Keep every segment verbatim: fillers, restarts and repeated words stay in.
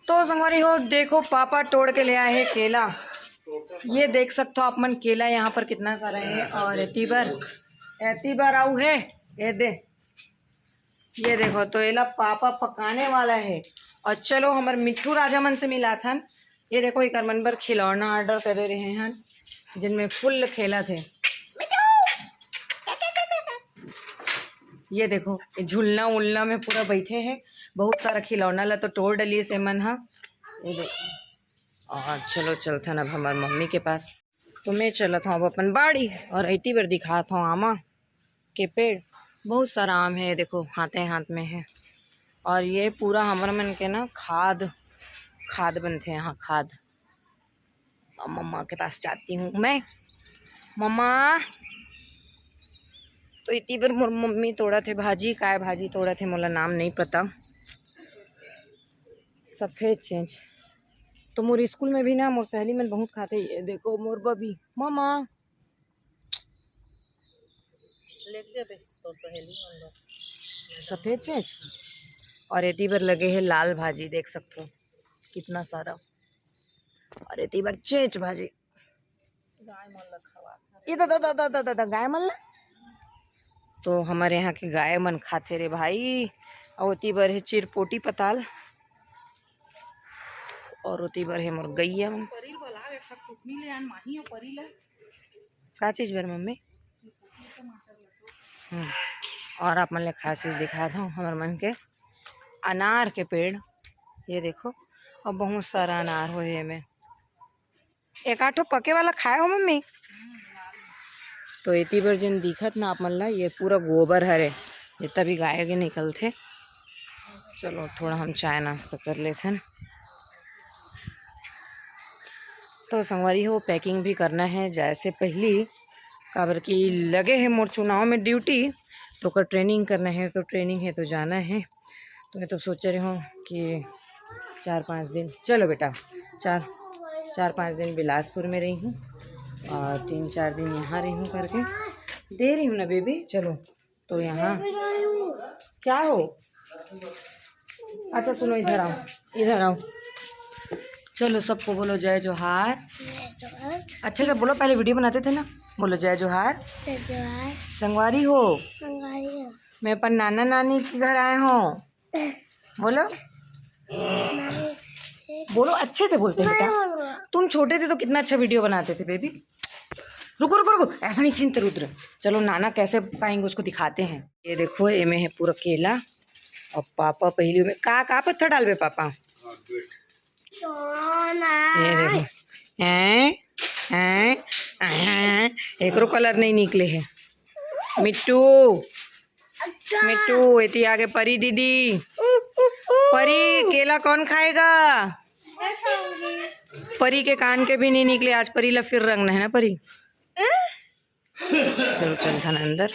तो संगवारी हो, देखो, पापा तोड़ के ले आए हैं केला। ये देख सकते हो आप मन, केला यहाँ पर कितना सारा है। और एती बर, एती बर आऊ है, ये दे, ये देखो, तो एला पापा पकाने वाला है। और चलो, हमर मिट्ठू राजा मन से मिलाथन। ये देखो, एकर मन बर खिलौना order करे रहे हन, जिनमें फुल खेलत हे। ये देखो, ये झुलना उलना में पूरा बैठे हैं। बहुत सारा खिलौना ला तो तोड़ डलिस एमन ह। ये देखो, और चलो, चलथन अब हमर मम्मी के पास। तो मैं चलत हूँ अब अपन बाड़ी, और एती बर दिखात हूँ आमा के पेड़। बहुत सारा आम है, देखो, हाथे हाथ में है। और ये पूरा हमर मन के ना खाद, खाद बनथे यहाँ, खाद। अब मम्मा के पास जाती हूँ मैं। मम्मा, तो एती बर मोर मम्मी तोड़त हे भाजी। काय भाजी तोड़त हे, मोला नाम नहीं पता। सफेद चेंच। तो मोर स्कूल में भी ना, मोर सहेली मन बहुत खाथे। ये देखो, मोर बबी, मम्मा, लेके जाबे तो सहेली मन बर। सफेद चेंच। और एती बर लगे है लाल भाजी, देख सकते हो कितना सारा। और एती बर चेंच भाजी। गाय मन ला खवाथे। ये दा, दा, दा, दा, दा, दा, दा, गाय मन ला। तो हमारे यहाँ के गाय मन खाथे रे भाई। और ओती बर है चिरपोटी पताल, और ओती बर है मोर गैया मन। परी ला बला, एक ठक टुकनी ले आन माही, और परी ला। का चीज बर मम्मी? हम्म। और आप मन ले खास चीज दिखात हूँ, हमर मन के अनार के पेड़, ये देखो, और बहुत सारा अनार होए हे एमे। एक आठो पके वाला खाए हो मम्मी? तो एती बर जेन दिखत ना आप मन ला, ये पूरा गोबर हरे, जितना भी गाय के निकलथे। चलो, थोड़ा हम चाय नाश्ता कर लेथन। तो संगवारी हो, packing भी करना है जाए से पहली, काबर कि लगे है मोर चुनाव में duty, तो ओकर training करना है, तो training है तो जाना है। तो मैं तो सोच रही हूँ कि चार पाँच दिन, चलो बेटा, चार, चार पाँच दिन बिलासपुर में रही हूँ और तीन चार दिन यहाँ रही हूँ करके दे रही हूँ ना बेबी। चलो, तो यहाँ क्या हो? अच्छा सुनो, इधर आओ, इधर आओ। चलो, सबको बोलो जय जोहार। अच्छे से बोलो, पहले वीडियो बनाते थे ना। बोलो जय जोहार। जय जोहार। संगवारी हो, संगवारी हो। मैं अपन नाना नानी के घर आए हूँ। बोलो, बोलो, अच्छे से बोलते हैं बेटा। तुम छोटे थे तो कितना अच्छा वीडियो बनाते थे बेबी। रुको, रुको, रुको, ऐसा नहीं छीनते रुद्र। चलो, नाना कैसे पकाएंगे उसको दिखाते हैं। ये देखो, एमे है पूरा केला। और पापा पहली में का, का पत्थर डालबे पापा? ये देखो, हैं, हैं, हैं, एकरो कलर नहीं निकले है। मिट्टू, मिट्टू, एती आगे परी दीदी। परी, केला कौन खाएगा? परी के कान के भी नहीं निकले आज। परी ला फिर रंगना है ना परी। चलो, चलथन अंदर।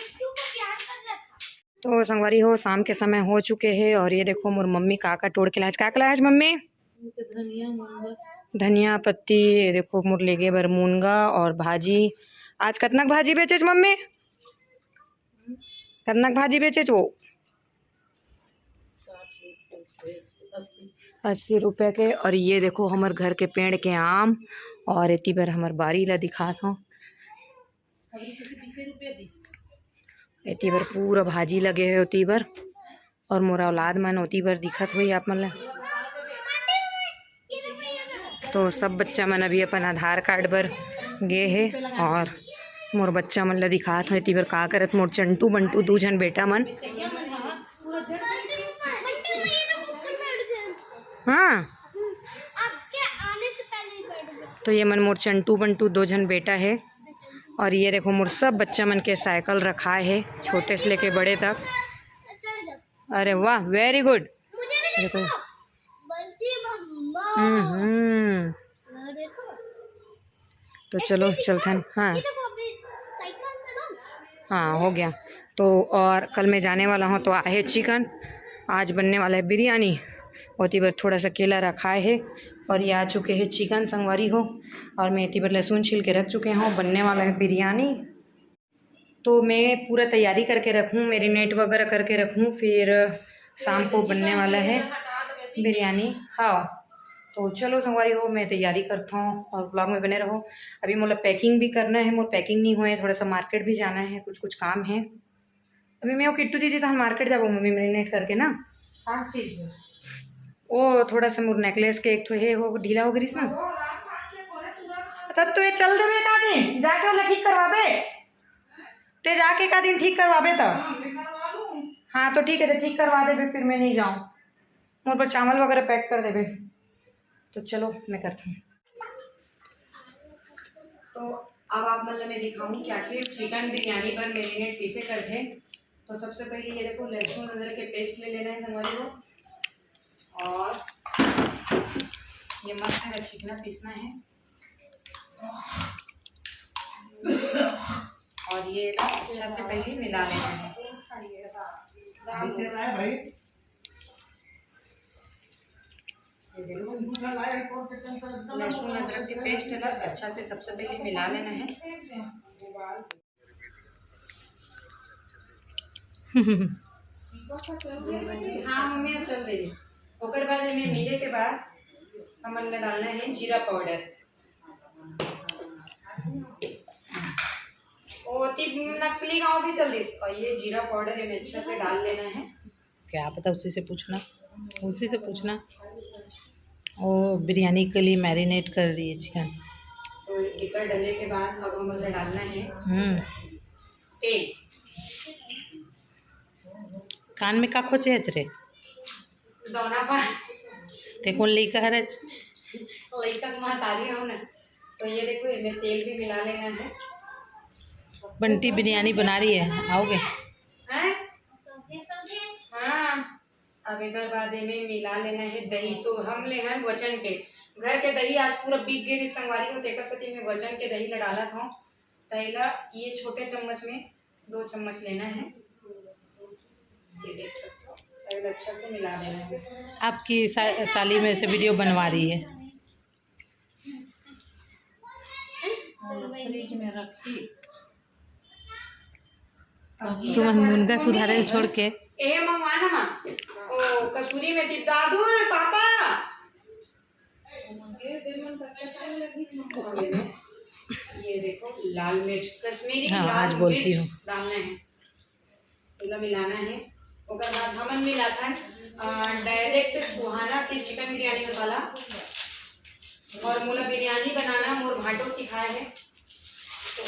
तो संगवारी हो, शाम के समय हो चुके है और ये देखो, मोर मम्मी का का तोड़ के लाए। का का लाए आज मम्मी? धनिया, मुनगा। धनिया पत्ती, ये देखो, मोर लेगे बर मुनगा और भाजी। आज कतनक भाजी बेचेच मम्मी? कतनक भाजी बेचेच वो? अस्सी रुपये के। और ये देखो, हमर घर के पेड़ के आम, और एती बर हमर बारी ला दिखात हूँ। एती बर पूरा भाजी लगे हे ओती बर, और मोर औलाद मन ओती बर दिखत होई आप मन ला। तो सब बच्चा मन अभी अपन आधार कार्ड बर गे हे, और मोर बच्चा मन ला दिखात हों एती बर का करत, मोर चंटू बंटू दू झन बेटा मन। हाँ, तो ये मन मोर चंटू बंटू दो झन बेटा हे। और ये देखो, मोर सब बच्चा मन के साइकिल रखाए हे, छोटे से लेके बड़े तक। अरे वाह, very good। देखो। हम्म, हम्म। तो चलो, चलथन। हाँ, हाँ, हो गया। तो और कल मैं जाने वाला हूँ, तो आहे चिकन, आज बनने वाला है बिरयानी। ओती बर थोड़ा सा केला रखाए हे, और ये आ चुके हैं चिकन संगवारी हो, और मैं एती बर लहसुन छील के रख चुके हूँ। बनने वाला है बिरयानी, तो मैं पूरा तैयारी करके रखूँ, marinate वगैरह करके रखूँ, फिर शाम को बनने वाला है बिरयानी। हाँ, तो चलो संगवारी हो, मैं तैयारी करता हूँ और ब्लॉग में बने रहो। अभी मोला पैकिंग भी करना है, मोर पैकिंग नहीं हुए, थोड़ा सा मार्केट भी जाना है, कुछ कुछ काम है। अभी मैं वो किट्टू दीदी तो हम मार्केट जाबो मम्मी, मैरिनेट करके ना। का चीज है? वो थोड़ा सा मोर नेकलेस के एक ठो हे हो ढीला हो गई ना। तब तो ये चल देवे का दिन जाके वाला ठीक करवाबे। ते जाके का दिन ठीक करवाबे तो। हाँ तो ठीक है, तो ठीक करवा देबे, फिर मैं नहीं जाऊँ। मोर पर चावल वगैरह पैक कर देबे। तो चलो मैं करता हूँ। तो अब आप मन ल मैं दिखाऊँ कि आखिर चिकन बिरयानी बर मैरिनेट कैसे करथे। तो सबसे पहले ये देखो, लहसुन अदरक के पेस्ट ले लेना है संगवारी हो, और ये मस्त का चिकना पीसना है, और ये ना अच्छा से पहले मिला लेना है। नीचे रहा है भाई। ये देखो, लहसुन अदरक के पेस्ट है ना, अच्छा से सबसे पहले मिला लेना है। हाँ मम्मी, चल दे। ओकर बाद एमे मिले के बाद हमन ला डालना है जीरा पाउडर। ओ ती नक्सली गांव भी चल दिस। और ये जीरा पाउडर एमे अच्छा से डाल लेना है। क्या पता, उसी से पूछना, उसी से पूछना। वो बिरयानी के लिए मैरिनेट कर रही है चिकन। तो एकर डले के बाद अब हमन ला डालना है हम्म। तेल। कान में का खोचे हच रे? दोना पर ते कौन लइका हरच? लइका के महतारी हो ना। तो ये देखो, इनमें तेल भी मिला लेना है। बंटी बिरयानी बना रही है, आओगे? हैं? हाँ। अब एकर बाद एमे मिला लेना है दही। तो हम ले हैं वचन के, घर के दही आज पूरा बिक गे रिहिस संगवारी हो, तेकर सेती मैं वचन के दही ला डालत हूँ। तो एला ये छोटे चम्मच में दो चम्मच लेना है। ये देख सकते हो, एला अच्छा से मिला लेना है। आपकी सा, साली में से वीडियो बनवा रही है। फ्रिज में रखी। तुम मुनगा सुधारे छोड़ के ए मंगवाना माँ, ओ कसूरी मेथी दादू, पापा। ये देखो, लाल मिर्च, कश्मीरी हाँ, लाल आज बोलती मिर्च हूँ। डालना है, पूरा मिलाना है। ओकर बाद हमन मिलाथन डायरेक्ट सुहाना के चिकन बिरयानी मसाला। और मोला बिरयानी बनाना मोर भाटो सिखाए है। तो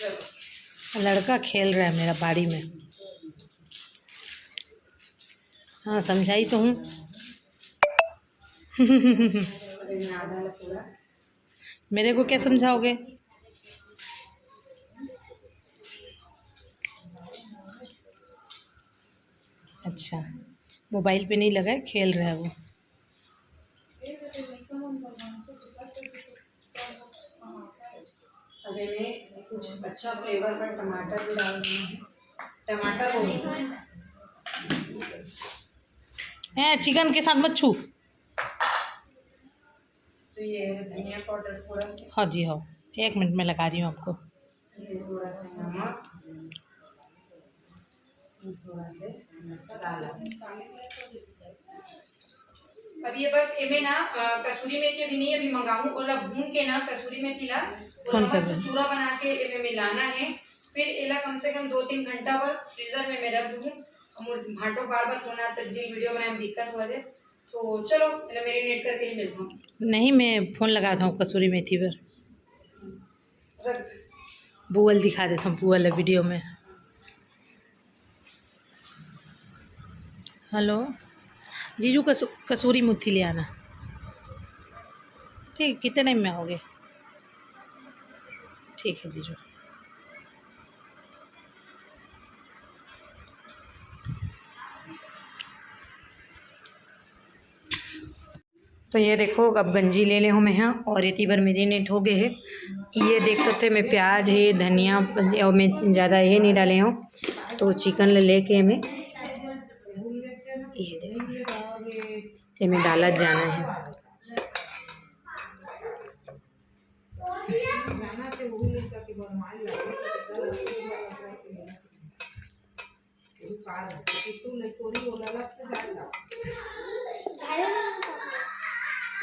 चलो। लड़का खेल रहा है मेरा बाड़ी में। हाँ, समझाई तो हूँ। अरे मैं आधा ला पूरा मेरे को क्या समझाओगे? अच्छा, मोबाइल पे नहीं लगा है, खेल रहा है वो। अब इनमें कुछ अच्छा फ्लेवर का टमाटर भी डाल देना है। टमाटर को हैं, चिकन के साथ मत छू। तो ये है धनिया पाउडर थोड़ा सा, हाँ जी, हाँ, एक मिनट में लगा रही हूँ आपको। ये थोड़ा सा नमक, ये थोड़ा सा मसाला। अब ये बस एमे ना अ, कसूरी मेथी अभी नहीं, अभी मंगाऊं, ओला भून के ना कसूरी मेथी ला ओला कौन कर मस्त रहा है? चूरा बना के एमे मिलाना है। फिर एला कम से कम दो तीन घंटा बर फ्रीजर में मैं रख दूँ। मोर भाटो बार बार फोन आता, दिन वीडियो बनाए में दिक्कत हो जाए। तो चलो, एला मैरिनेट करके ही मिलता हूँ। नहीं, मैं फोन लगाता हूँ कसूरी मेथी पर। रख बुआ ल दिखा देता हूँ, बुआ ल वीडियो में। हेलो जीजू, कसू कसूरी मेथी ले आना। ठीक, कितने टाइम में आओगे? ठीक है जीजू। तो ये देखो, अब गंजी ले ले हूँ मैं यहाँ, और एती बर मैरिनेट हो गए है। ये देख सकते हैं, मैं प्याज है, धनिया, और मैं ज़्यादा ये नहीं डाले हूँ। तो चिकन ले लेके मैं ये देखो, ये मैं डाला जाना है।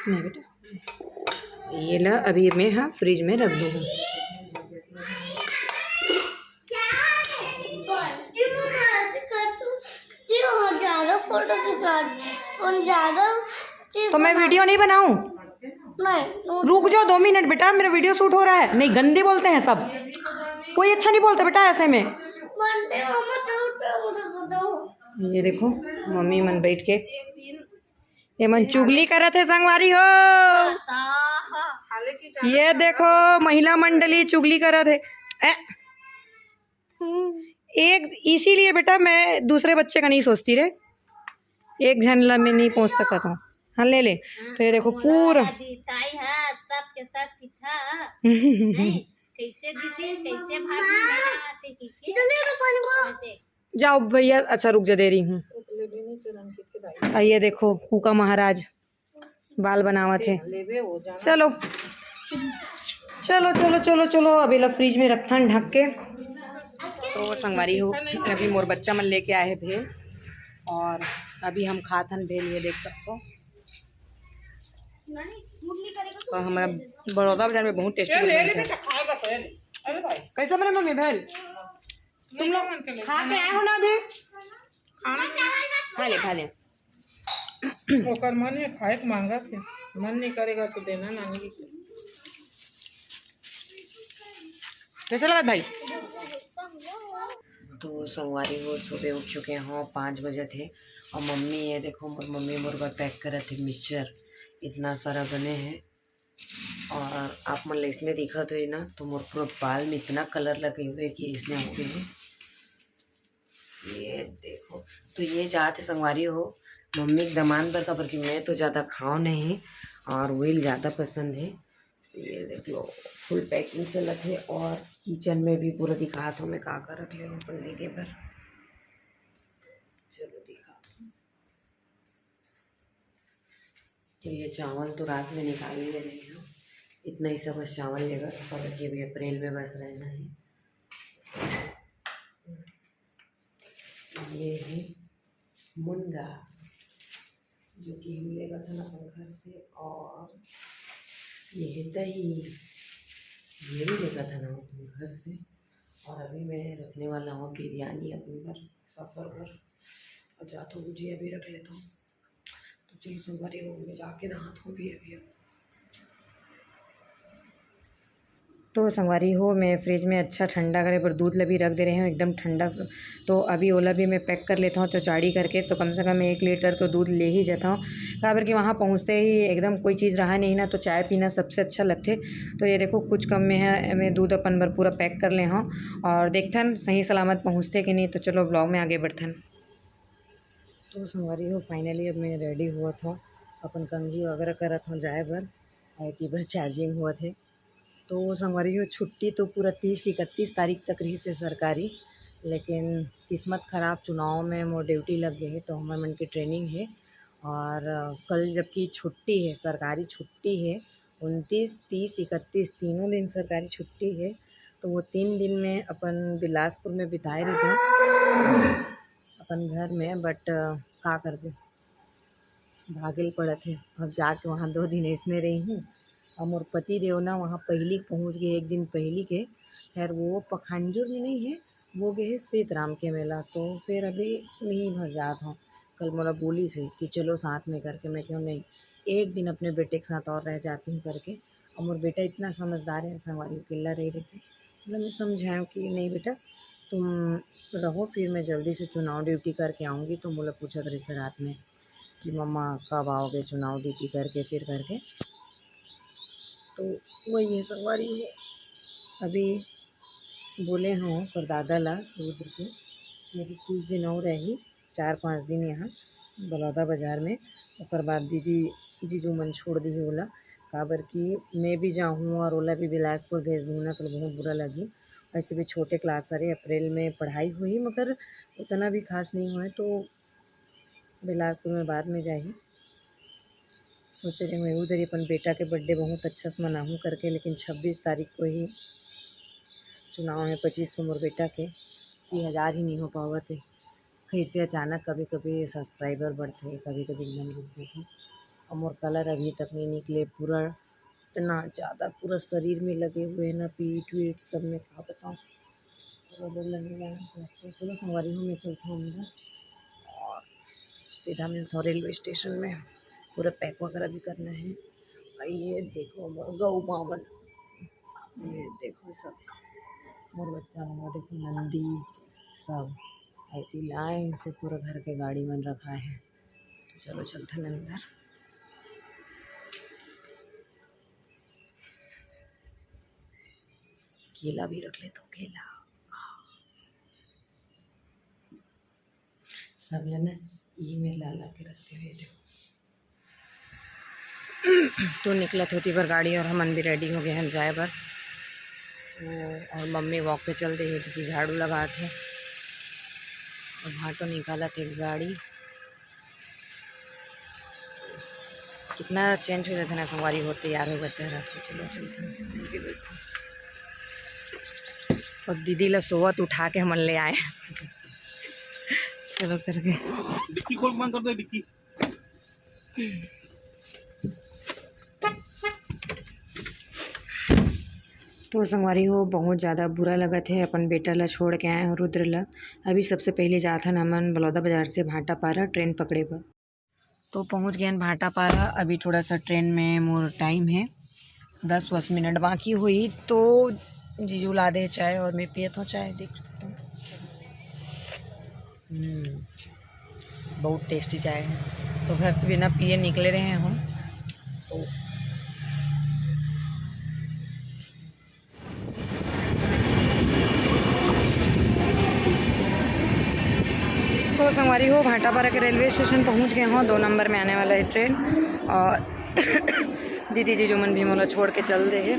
नहीं बेटा, ये ला, अभी मैं, हाँ, फ्रिज में रख दूँ। तो मैं वीडियो नहीं बनाऊं? नहीं। रुक जाओ दो मिनट बेटा, मेरा वीडियो शूट हो रहा है। नहीं, गंदी बोलते हैं सब, कोई अच्छा नहीं बोलता बेटा ऐसे में। ये देखो, मम्मी मन बैठ के ये मन चुगली करत हे संगवारी हो। ये देखो, महिला मंडली चुगली करत हे। ए, एक इसीलिए बेटा मैं दूसरे बच्चे का नहीं सोचती रे, एक झन ला मैं नहीं पहुँच सकत हूँ। हाँ, ले ले। तो ये देखो पूरा। कैसे दीदी, कैसे भाभी, जाओ भैया, अच्छा रुक जा, दे रही हूँ। ये देखो कुका महाराज बाल बनावत हे। चलो चलो चलो चलो चलो, अभी ला फ्रिज में रखथन ढक के। तो संगवारी हो, अभी मोर बच्चा मन लेके आए हे भेल, और अभी हम खाथन भेल। ये देख सकते हो, और हमारा बड़ौदा बाजार में बहुत टेस्टी। कैसा बने मम्मी भेल? तुम लोग खा के आए हो ना अभी? खा ले, खा ले। ओकर मन हे खाए के, मांगत हे, मन नहीं करेगा तो देना नानी। कैसे लगा भाई? तो संगवारी हो, सुबह उठ चुके हों, पाँच बजे थे, और मम्मी, ये देखो मोर मम्मी मोर बर पैक करत हे मिक्सचर, इतना सारा बने हे। और आप मन ला इसने दिखत होही ना, तो मोर पूरा बाल में इतना कलर लगे हुए कि इसने हो गए। ये देखो, तो ये जात हे संगवारी हो मम्मी के दमान बर, काबर कि मैं तो ज़्यादा खाओ नहीं, और वही ज़्यादा पसंद हे। तो ये देख लो, फुल पैकिंग चलत हे, और किचन में भी पूरा दिखात हों मैं का का रख ले हों अपन लेगे बर। चलो दिखा। तो ये चावल तो रात में निकाल लिए रहे हैं, इतना ही सब बस चावल लेगा, काबर कि अभी अप्रैल में बस रहना है। ये है मुनगा, जो कि हम लेगा था ना अपन घर से, और ये है दही, ये भी लेगा था ना अपन घर से। और अभी मैं रखने वाला हूँ बिरयानी अपन घर सफर पर, और जाता हूँ भुजिया भी रख लेता हूँ। तो चलो संगवारी हो, मैं जाके नहाता हूँ भी अभी। अब तो संगवारी हो, मैं फ्रिज में अच्छा ठंडा करे बर दूध ला भी रख दे रहे हूँ, एकदम ठंडा। तो अभी ओला भी मैं पैक कर लेता हूँ चौचाड़ी करके, तो कम से कम एक लीटर तो दूध ले ही जाता हूँ, काबर कि वहाँ पहुँचते ही एकदम कोई चीज़ रहा नहीं ना, तो चाय पीना सबसे अच्छा लगथे। तो ये देखो, कुछ कम में है, मैं दूध अपन बर पूरा पैक कर ले हूँ, और देखथन सही सलामत पहुँचथे कि नहीं। तो चलो ब्लॉग में आगे बढ़थन। तो संगवारी हो, फाइनली अब मैं रेडी होवत हौं, अपन कंघी वगैरह करत हौं जाए बर, और एक बार चार्जिंग होवत हे। तो संगवारी हो, छुट्टी तो पूरा तीस इकतीस तारीख तक रहिस हे सरकारी, लेकिन किस्मत खराब, चुनाव में मोर ड्यूटी लग गए हे, तो हमर मन के ट्रेनिंग हे। और अ, कल जबकि छुट्टी हे, सरकारी छुट्टी हे, उनतीस, तीस, इकतीस तीनों दिन सरकारी छुट्टी हे, तो वो तीन दिन में अपन बिलासपुर में बिताए रहिथन अपन घर में, but अ, का करबे, भागे ल पड़त हे। अब जाके वहाँ दो दिन अइसने रही हूँ। और मोर पति देव ना वहाँ पहली पहुँच गए, एक दिन पहली के। खैर, वो पखांजूर में नहीं है, वो गए है सीतराम के मेला, तो फिर अभी नहीं भर जात हूँ। कल मोला बोलिस हे कि चलो साथ में करके, मैं कहूँ नहीं, एक दिन अपने बेटे के साथ और रह जाती हूँ करके। और मोर बेटा इतना समझदार है, संगवारी अकेला रह रहते, मतलब मैं समझाऊँ कि नहीं बेटा, तुम रहो, फिर मैं जल्दी से चुनाव ड्यूटी करके आऊँगी। तो मोला पूछत रहिस रात में कि मम्मा कब आओगे चुनाव ड्यूटी करके, फिर करके। तो वही है संगवारी, अभी बोले हूँ पर दादा ला रुद्र के, मेरी कुछ दिन और रही, चार पाँच दिन यहाँ बलौदा बाजार में, ओकर बाद दीदी जीजू मन छोड़ दिही ओला, काबर कि मैं भी जाहूँ और ओला भी बिलासपुर भेज दूँ ना, तो बहुत बुरा लगी। वैसे भी छोटे क्लास हरे, अप्रैल में पढ़ाई हुई, मगर उतना भी खास नहीं हुआ, तो बिलासपुर में बाद में जाही। सोच रहे हूँ उधर ही अपन बेटा के बर्थडे बहुत अच्छा से मनाहूँ करके, लेकिन छब्बीस तारीख को ही चुनाव है, पच्चीस को मोर बेटा के, कि हज़ार ही नहीं हो पावत है। कैसे अचानक कभी कभी सब्सक्राइबर बढ़ते, कभी कभी एकदम रुक जाते। और मोर कलर अभी तक नहीं निकले, पूरा इतना ज़्यादा पूरा शरीर में लगे हुए हैं ना, पीठ वीठ सब में, का बताऊँ, पूरा डर लगने लगा। तो चलो संगवारी हो, मैं चलता हूँ अंदर और सीधा मिलता हूँ रेलवे स्टेशन में। पूरा पैक वगैरह भी करना है। और ये देखो मोर गौ मावन, ये देखो सब मोर बच्चा मन, देखो नंदी, सब ऐसी लाइन से पूरा घर के गाड़ी मन रखा है। तो चलो चलते हैं अंदर। केला भी रख ले तो केला। सब ला ना ये में ला ला के रखते हुए देखो। तो निकलत होती बर गाड़ी और हमन भी रेडी हो गए हैं जाए बर। वो और मम्मी वॉक पे चल दे है क्योंकि झाड़ू लगात है और भाटो निकालत है गाड़ी। कितना चेंज हो जाता है ना, संगवारी हो तैयार हो जाते हैं रात को। चलो चलते हैं, मिलके बैठो। और दीदी ला सोवत उठा के हमन ले आए। चलो करके डिक्की खोल, बंद कर दे डिक्की। तो संगवारी हो, बहुत ज़्यादा बुरा लगत है, अपन बेटा ला छोड़ के आए हो रुद्र ला। अभी सबसे पहले जात हन हमन बलौदा बाजार से भाटापारा ट्रेन पकड़े बर। तो पहुँच गए हन भाटापारा। अभी थोड़ा सा ट्रेन में मोर टाइम है, दस वस मिनट बाकी हुई, तो जीजू ला दे चाय और मैं पियत हूँ चाय, देख सकते हो। हम्म, बहुत टेस्टी चाय है। तो घर से बिना पिए निकले रहे हम। तो तो संगवारी हो, भाटापारा के रेलवे स्टेशन पहुंच गए हों। दो नंबर में आने वाला है ट्रेन। और दीदी जीजू मन भी मोला छोड़ के चल दे है।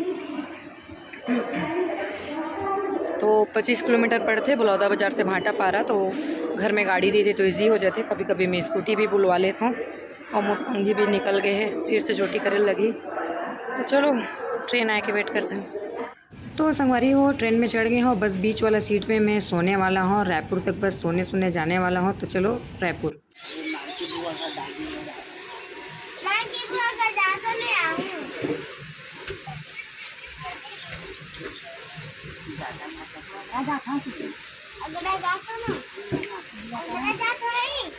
तो पच्चीस किलोमीटर पड़थे बलौदा बाजार से भाटापारा, तो घर में गाड़ी रहिथे तो ईजी हो जाथे। कभी कभी मैं स्कूटी भी बुलवा लेत हूँ। और मोर कंघी भी निकल गए है, फिर से चोटी करे लगी। तो चलो, ट्रेन आए के वेट करते हैं। तो संगवारी हो, ट्रेन में चढ़ गए हो, बस बीच वाला सीट में मैं सोने वाला हूँ। रायपुर तक बस सोने सोने जाने वाला हूँ। तो चलो रायपुर। अगर मैं जाता ना, अगर मैं जाता नहीं।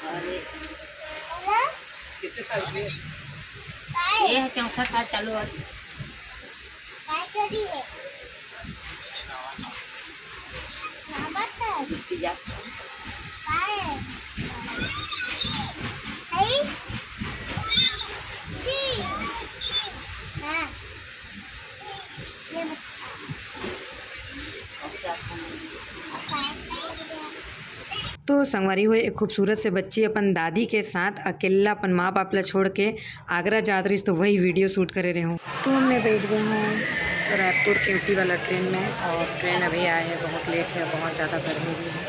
अरे, कितने साल के? ये है चौथा साल चालू है। काय करी है? ना बता। रुक जा। काय? है? जी। हाँ। ये बता। तो संगवारी हो, एक खूबसूरत से बच्ची अपन दादी के साथ अकेला अपन माँ बाप ला छोड़ के आगरा जात रहिस, तो वही वीडियो शूट करे रहे हूँ। तो मैं बैठ गई हूँ रायपुर केवटी वाला ट्रेन में, और ट्रेन अभी आया है, बहुत लेट है, बहुत ज़्यादा गर्मी भी है।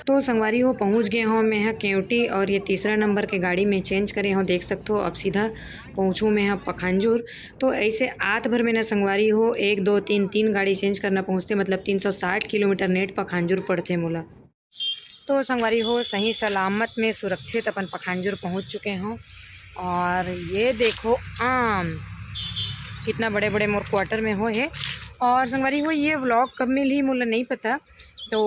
तो संगवारी हो, पहुँच गए हों मैं ह केवटी, और ये तीसरा नंबर के गाड़ी में चेंज करे हों। देख सकते हो, अब सीधा पहुँचूँ मैं ह पखांजूर। तो ऐसे आत भर में ना संगवारी हो, एक, दो, तीन, तीन गाड़ी चेंज करना पहुँचते, मतलब तीन सौ साठ किलोमीटर नेट पखांजूर पड़थे मोला। तो संगवारी हो, सही सलामत में सुरक्षित अपन पखांजूर पहुँच चुके हों। और ये देखो आम, कितना बड़े बड़े मोर क्वार्टर में हो है। और संगवारी हो, ये व्लॉग कब मिलही मोला नहीं पता, तो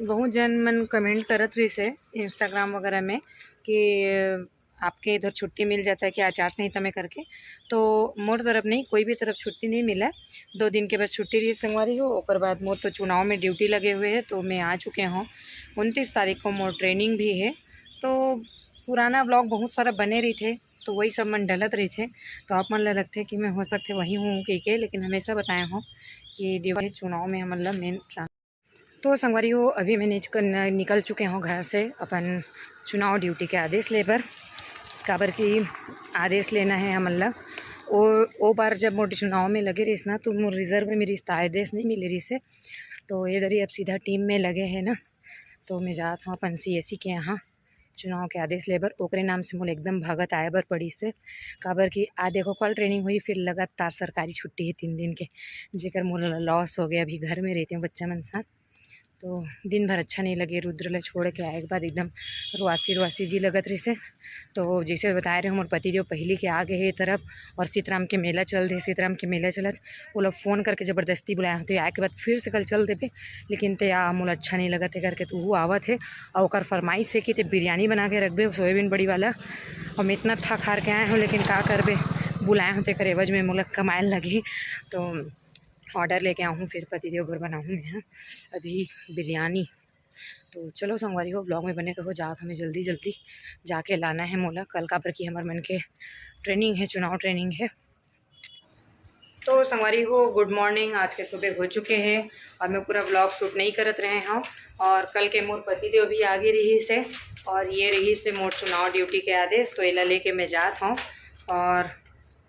बहुत जन मन कमेंट करत रहिस है इंस्टाग्राम वगैरह में कि आपके इधर छुट्टी मिल जाता है क्या आचार संहिता में करके। तो मोर तरफ नहीं, कोई भी तरफ छुट्टी नहीं मिला। दो दिन के बस छुट्टी रही संगवारी हो, ओकर बाद मोर तो चुनाव में ड्यूटी लगे हुए है, तो मैं आ चुके हों। उनतीस तारीख को मोर ट्रेनिंग भी है, तो पुराना व्लॉग बहुत सारा बने रहिथे, तो वही सब मन डलत रहिथे। तो आप मन ला लगथे कि मैं हो सकथे वही हूँ कहिके, लेकिन हमेशा बताए हों कि देवरी चुनाव में हमन ला मेन तो संगवारी हो, अभी मैं निच-, न-, निकल चुके हों घर से अपन चुनाव ड्यूटी के आदेश ले बर, काबर कि आदेश लेना है हमन ला। ओ, ओ बार जब मोर चुनाव में लगे रहिस ना, तो मोर रिजर्व में रहिस, त आदेश नहीं मिले रहिस हे। तो ये दरी अब सीधा टीम में लगे है ना, तो मैं जात हूँ अपन सीएसी के यहाँ। चुनाव के आदेश ले बर, ओकरे नाम से मोला एकदम भगत आए बर पड़िस हे। काबर कि आ देखो, कल ट्रेनिंग होही, फिर लगातार सरकारी छुट्टी हे तीन दिन के, जेकर मोला लॉस हो गया। अभी घर में रहितेंव बच्चा मन साथ, तो दिन भर अच्छा नहीं लगे। रुद्र ला छोड़ के आए के बाद एकदम रुआसी रुआसी जी लगत रहिस हे। तो जैसे बताए रहे, मोर पति देव पहिली के आ गए हे ये तरफ, और सीताराम के मेला चलत हे, सीताराम के मेला चलत, वो लोग फ़ोन करके ज़बरदस्ती बुलाए हों, तो आए के बाद फिर से कल चल देबे, लेकिन ते आ मोला अच्छा नहीं लगत हे करके तो वो आवत हे। और ओकर फरमाइश हे कि ते बिरयानी बना के रखबे, सोयाबीन बड़ी वाला। और मैं इतना थक हार के आए हों, लेकिन का करबे, बुलाए हों तेकर एवज में मोला कमाए लगही। तो ऑर्डर लेके आहूँ, फिर पति देव बर बनाहूँ मैं ह अभी बिरयानी। तो चलो संगवारी हो, ब्लॉग में बने रहो। जात हमें जल्दी जल्दी जाके लाना है मोला कल, काबर कि हमर मन के ट्रेनिंग है, चुनाव ट्रेनिंग है। तो संगवारी हो, गुड मॉर्निंग। आज के सुबह हो चुके हैं और मैं पूरा ब्लॉग शूट नहीं करत रहे हूँ। और कल के मोर पति देव भी आगे रहिस हे, और ये रहिस हे मोर चुनाव ड्यूटी के आदेश, तो एला लेके मैं जात हूँ। और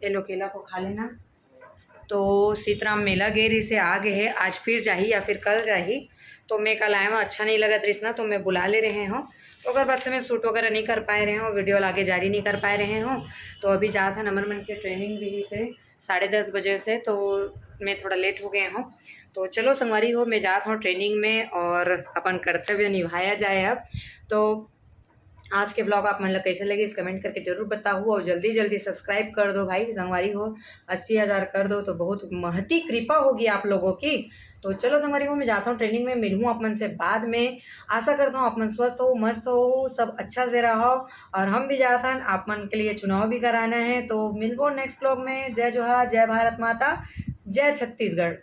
ये लो, केला को खा लेना। तो सीताराम मेला गे रहिस हे, आ गए हे, आज फिर जाही या फिर कल जाही। तो मैं कल आए हूँ, अच्छा नहीं लगत रहिस ना, तो मैं बुला ले रहे हूँ। तो ओकर बाद से मैं शूट वगैरह नहीं कर पाए रहे हूँ, वीडियो आगे जारी नहीं कर पाए रहे हूँ। तो अभी जात हन, हमर मन के ट्रेनिंग रहिस हे साढ़े दस बजे से, तो मैं थोड़ा लेट हो गए हूँ। तो चलो संगवारी हो, मैं जात हूँ ट्रेनिंग में और अपन कर्तव्य निभाया जाए अब। तो आज के ब्लॉग आप मन ला कैसे लगिस, कमेंट करके जरूर बताहू, और जल्दी जल्दी सब्सक्राइब कर दो भाई संगवारी हो, अस्सी हज़ार कर दो तो बहुत महती कृपा होगी आप लोगों की। तो चलो संगवारी हो, मैं जाता हूँ ट्रेनिंग में, मिलूँ आप मन से बाद में। आशा करता हूँ आप मन स्वस्थ हो, मस्त हो, सब अच्छा से रहो, और हम भी जात हन, आप मन के लिए चुनाव भी कराना है। तो मिलबो नेक्स्ट ब्लॉग में। जय जोहार, जय भारत माता, जय छत्तीसगढ़।